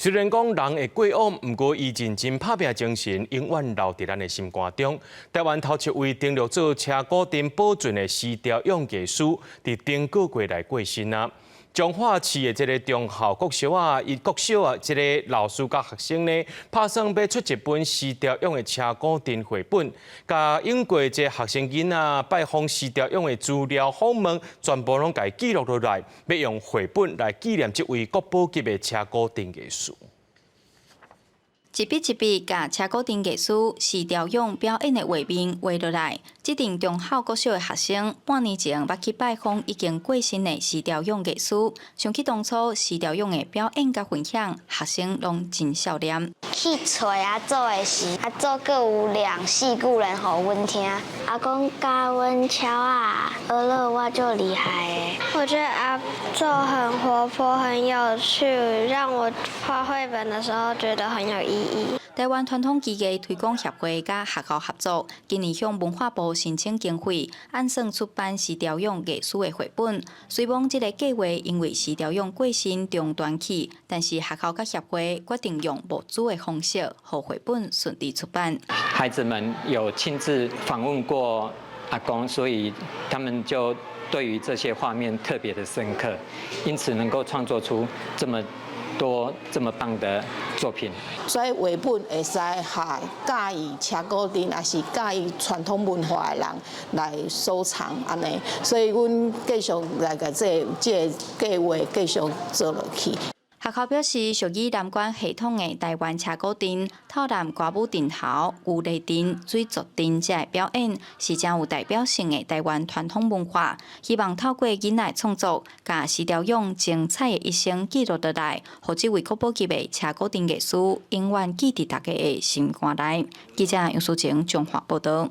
雖然講人會過往，毋過伊認真拍拚精神永遠留佇咱的心肝中。台灣頭一位登錄做車鼓鎮保存的施調勇藝師，佇頂個月來過身啊。彰化市的這个忠孝國小啊，伊國小啊，這个老師佮學生呢，拍算欲出一本施調勇的車鼓陣繪本，共用過這學生囡仔拜訪施調勇的資料訪問，全部攏共記錄落來，欲用繪本來紀念這位國寶級的車鼓陣藝師。一筆一筆，共車鼓陣藝師施調勇表演的畫面畫落來。這陣忠孝國小的學生半年前捌去拜訪已經過身的施調勇藝師，想起當初施調勇的表演佮分享，學生攏真笑臉。去揣阿祖的時，阿祖閣有念四句聯予阮聽。阿公教阮敲仔，學了我就厲害的。我覺得阿祖很活潑，很有趣，讓我畫繪本的時候覺得很有意義。台灣傳統技藝推廣協會佮學校合作，今年向文化部申請經費，按算出版施調勇藝師的繪本。雖罔這个計劃因為施調勇過身中斷去，但是學校佮協會決定用募資的方式，予繪本順利出版。孩子們有親自訪問過阿公，所以他們就對於這些畫面特別的深刻，因此能夠創作出這麼多這麼棒的作品。所以繪本會使予佮意車鼓陣，抑是佮意傳統文化的人來收藏按呢，所以阮繼續來共這个計劃繼續做落去。學校表示，屬於南管系統的台灣車鼓陣、透南歌舞陣頭、牛犁陣、水族陣這个表演，是誠有代表性的台灣傳統文化。希望透過囡仔的創作，共施調勇精彩的一生記錄落來，予這位國寶級的車鼓陣藝師永遠記佇大家的心肝內。記者楊淑晴彰化報導。